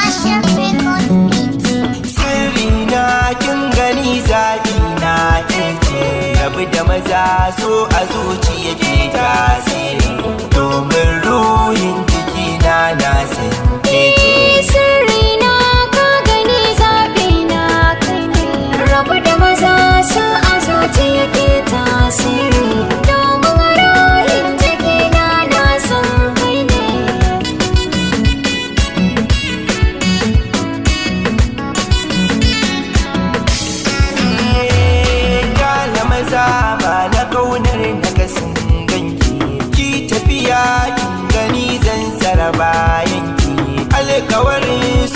Asha Record Beats. Sirri na, kin gani, zaɓi na ke ce. Rabu da maza, so a zuciya.